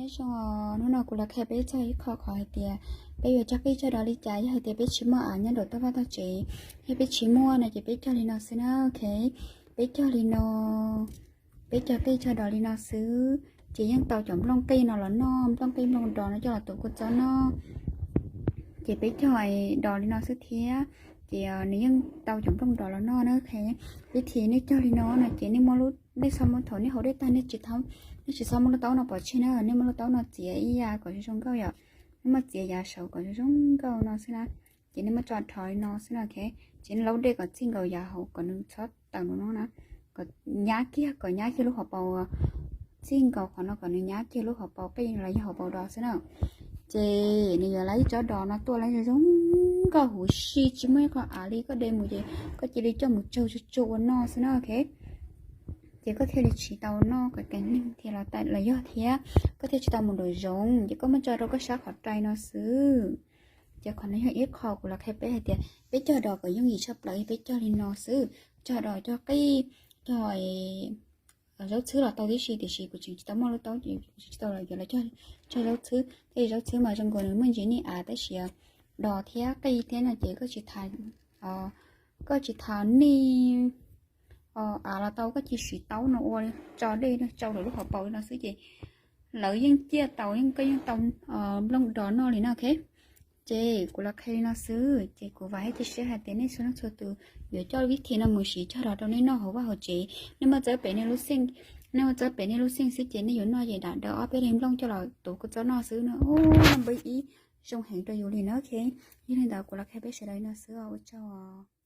Zoo, hnub no kuv los qhia peb txog ib qho qhov hais tias peb yuav cog qij cog dos li cas yog hais tias peb tsis muaj av nyob rau tom vaj tom tsev, yog peb tsis muaj no ces peb cog li no xwb na, ok. Peb cog li no, peb cog qij cog dos li no xwb, ces yeej tau cov nplooj qij no los noj, nplooj qij nplooj dos no coj los tuav kua txob noj. Ces peb cog dos li no xwb thiab, ces nws yeej tau cov nplooj dos los noj na, ok. Vib thim nej cog li no no ces nej muaj lub, nej txhob muaj, thaum nej haus dej tag nej tsis txhob, nej tsis txhob muab lub taub no pov tseg na, nej muab lub taub no txiav ib yam kom zoo zoo nkauj yom, nej muab txiav yav saud kom zoo zoo nkauj no xwb na, ces nej muab tso rho li no xwb no, ok. Ces nej laub dej kom txij nkaus yav hauv kom nws txhob tawm nraum no na, kom nyab kiag, kom nyab kiag lub hauv paus, txij nkaus qhov no kom nws nyab kiag lub hauv paus qij los yog hauv paus dos xwb na. Ces nws yuav lawv ib tsob dos no tuaj lawv zoo zoo nkauj huv si, tsis muaj ib qho av li, koj de mus ces koj cia li coj mus tsau tsau tsau ua noj xwb na, ok. Ces koj thiaj li tsis tau noj kom kev neeg thiab los yog thiab, koj thiaj tsis tau mus nraum zoov, ces koj muab tso rau koj sab qhov rai no xwb. Ces qhov no yog ib qho kuv los qhia peb hais tias peb cog dos kom yooj yim tshaj plaws yog peb cog li no xwb, cog dos cog qij, cog zaub txhwb los tau tib si, tiam sis kuv tseem tsis tau muaj lub taub ces kuv tseem tsis tau los yuav los cog zaub txhwb, thiab zaub txhwb mas zoo nkaus nws muaj ntsis nij av tab sis dos thiab qij thiab no ces koj tsis tas, koj tsis tas nij av los tau, koj cia li siv taub no ua tso dej tsau rau lub hauv paus li no xwb ces lawv yeej ciaj tau, yeej, koj yeej tau nplooj dos noj li no, ok. Ces kuv los qhia li no xwb, ces kuv vam thiab cia siab hais tias nej txhua leej txhua tus yuav coj vib thim no mus siv cog dos rau nej noj hauv vaj hauv tsev. Nej muab txawb pem nej lub xeej, nej muab txawb pem nej lub xeej xwb ces nej yuav noj ces dam dawv ob peb daim nplooj coj los tuav kua txob noj xwb no, npawb ib, zoo heev rau yus li na, ok. Yog li ntawd kuv los qhia peb sawv daws li no xwb, ua tsaug.